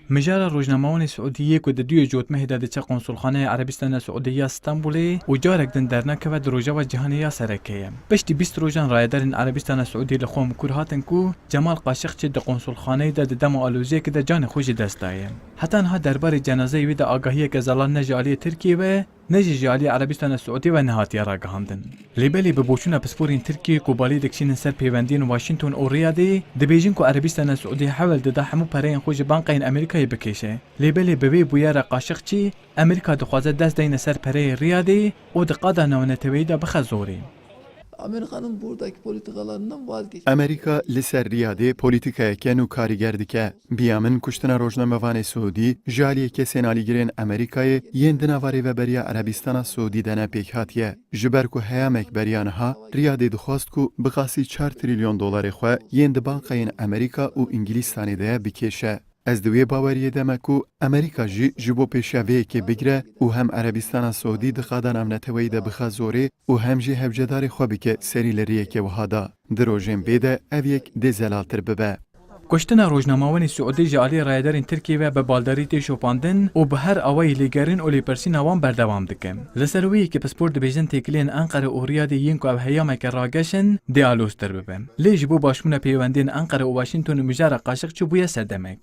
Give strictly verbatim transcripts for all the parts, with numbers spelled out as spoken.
Mijara rojnamewanê Siûdî yê ku di duyê cotmehê de diçe Konsulxaneya Erebistana Siûdî ya Stenbolê û carek din dernakeve di Rojava Cîhanê ya sereke ye. Piştî bîst rojan rayedarên Erebistana Siûdî li Xwemkûr hatin ku Cemal Qaşiqçî di konsulxaneyê de di dema aloziyekê de canê xwe ji dest daye. Heta niha derbarê cenazeyê wî de agahiyeke zelal ne ji aliyê Tirkiyê ve, ne jî ji aliyê Erebistana Siûdî ve nehatiye ragihandin. Lê belê bi boçûna pisporên Tirkiyê ku balê dikişînin ser pêwendiyên Washington û Riyadê, dibêjin ku Erebistana Siûdî hewl dida hemû pereyên xwe ji bankayên Amerîkayê bikêşe. Lê belê bi vê bûyera Qaşiqçî, Amerîka dixwaze dest deyne ser pereyê Riyadê û di qada navneteweyî de bixe zorê. Amerika'nın buradaki politikalarından vazgeçmek. Amerîka li ser Riyadê polîtikayeke nû karîger dike. Biya min kuştina rojnamevanê Siûdî ji aliyê kesên alîgirên Amerîkayê yên di nava Rêveberiya Erebistana Siûdî de ne pêk hatiye. Ji ber ku heyamek beriya niha Riyadê dixwast ku bi qasî çar trîlyon dolarê xwe yên di bankayên Amerîka û Îngilîstanê de ye bikêşe. Ez di wê baweriyê de me ku Amerîka jî ji bo pêşiya vê yekê bigire û hem Erebistana Siûdî di qada navneteweyî de bixe zorê û hem jî hewcedarê xwe bike serî li rêyeke wiha de. Di rojên bê de ev yek dê zelaltir bibe. Kuştina rojnamewanê Siûdî ji alî rayedarên Tirkiyê ve bi baldarî tê şopandin û bi her awayî lêgerîn û lêpirsîna wan berdewam dike. Li ser wê yekê pispor dibêjin têkiliyên Enqere û Riyadê yên ku ev heyameke rageş in, dê aloztir bibin. Lê ji bo başbûna pêwendiyên Enqere û Washingtonê mijara Qaşiqçî bûye sedemek.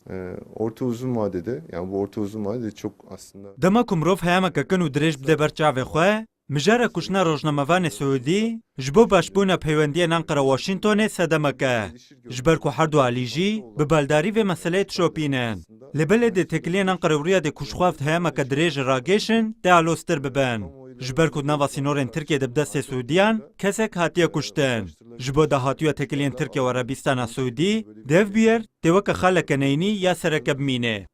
Ee, orta uzun vadede, yani bu orta uzun vadede çok aslında Dema ku mirov heyameke kin û dirêj bide ber çavê xwe, mijara kuştina rojnamevanê Siûdî ji bo başbûna peywendiyên Enqere û Washingtonê sedemek e. Ji ber ku her du alî jî bi baldarî vê meseleyê dişopînin. Lê belê dê têkiliyên Enqere û Riyadê ku ji xwe heyameke dirêj ragêşin, tê aloztir bibin. Ji ber ku di nava sînorên Tirkiyê de bi destê Siûdiyan kesek hatiye kuştin. Ji bo dahatûya têkiliyên Tirkiye û Erebistana Siûdî, di ev bûyer tê weke xaleke neyînî ya sereke bimîne.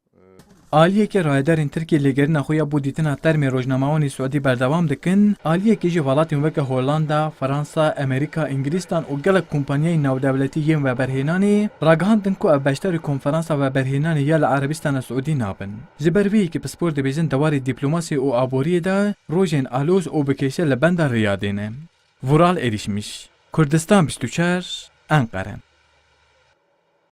Aliyekî rayedarên Tirkiyê lêgerîna xwe ya bo dîtina termê rojnamewanê Siûdî berdewam dikin, aliyekî jî welatên weke Hollanda, Fransa, Amerîka, Îngilîstan û gelek kompanyayên navdewletî yên veberhênanê ragihandin ku ev beşdarî konferansa veberhênanê ya li Erebistana Siûdî nabin. Ji ber vê yekê pispor dibêjin di warê dîplomasî û aboriyê de rojên aloz û bi kêşe li benda Riyadê ne. Vural Erişmiş, Kurdistan bîst û çar, Enqere.